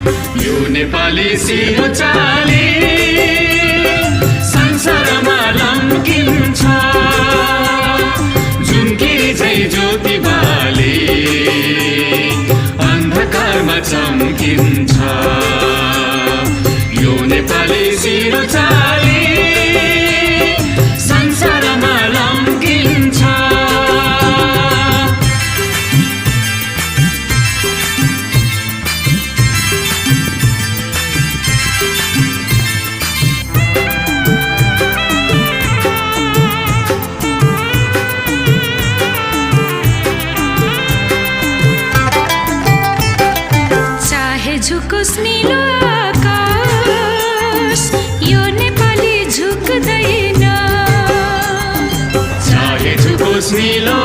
यो नेपाली सिरो चाली संसारमा लम्किन्छ, झुम्किरी चाहिँ ज्योति बाली अन्धकारमा चम्किन्छ। यो नेपाली सिरो चाली संसारमा लम्किन्छ। झुकोस् नीलो आकाश, यो नेपाली झुक्दैन। चाहे झुकोस् नीलो